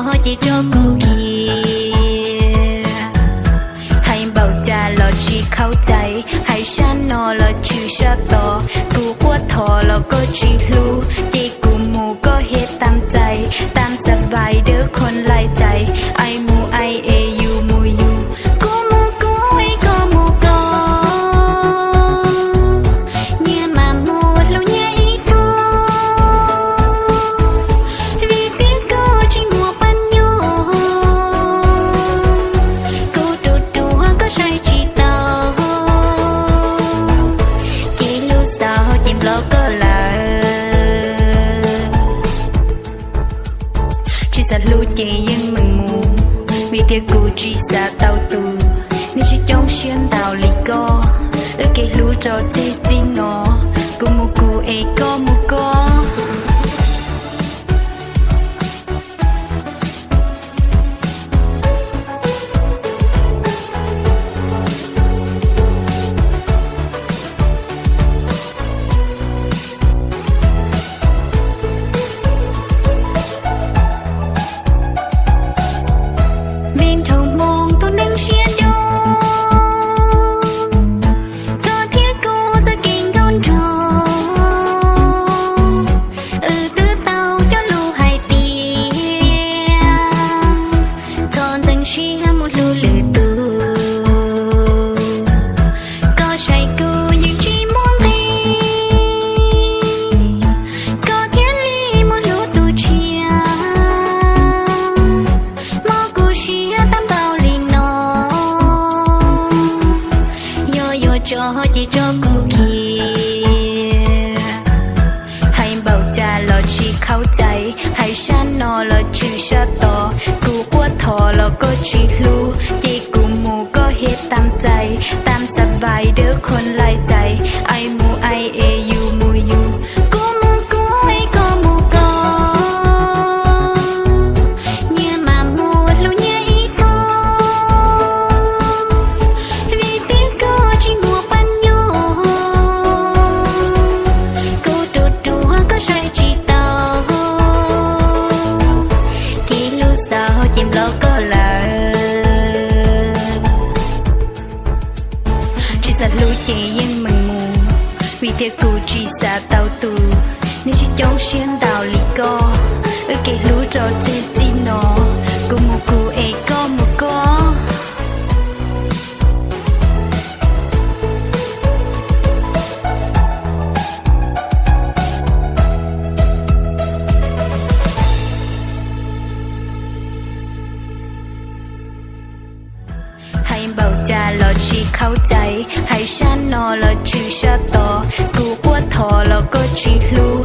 ces tso kuv khiav. Hais npaum cas los tsis khaub cai, hais sab no los tshwm sab tod, kuv quaj thov los koj tsis hlub, ces kuv mus koj hiav tam cai, tam xab vais dawb khuam laij cais, ai mus ai es yus mus yus, kuv mus kuv es koj mus koj, nyias mam mus hlub nyias ib tug, vim tias koj tsis muaj pab nyuj, kuv ruam ruam koj saib tsis taus, ces lub xaus ces nplov koj lawm. Tsis xav hlub ces yeej meem mus, vim tias kuv tsis xav tau tus, nej tsis coob siab ntau li koj, wb kev hlub rau tseg txij no, kuv mus kuv es koj mus koj. Vim nrhau moo tus neeg siab dub, koj thiab kuv txoj kev nkauj nraug, wb twb tau cog lus hais tias txhob ntxeev siab mus hlub lwm tus. Koj saib kuv yeej tsis muaj nqis, koj thiaj li mus hlub tus tshiab. Mob kuv siab tau npaum li no, yog yuav tso ces tso kuv khiav. Hais npaum cas los tsis khaub cai, hais sab no los tshwm sab tod, kuv quaj thov los koj tsis hlub, ces kuv mus koj hiav tam cai, tam xab vais dawb khuam laij cais, ai mus ai es yus mus yus, kuv mus kuv es koj mus koj, nyias mam mus hlub nyias ib tug, vim tias koj tsis muaj pab nyuj, kuv ruam ruam koj saib tsis taus, ces lub xaus ces nplov koj lawm. Tsis xav hlub ces yeej meem mus, vim tias kuv tsis xav tau tus, nej tsis coob siab ntau li koj, wb kev hlub rau tseg txij no, kuv mus kuv es koj mus koj. Hais npaum cas los tsis khaub cai, hais sab no los tshwm sab tod, kuv quaj thov los koj tsis hlub,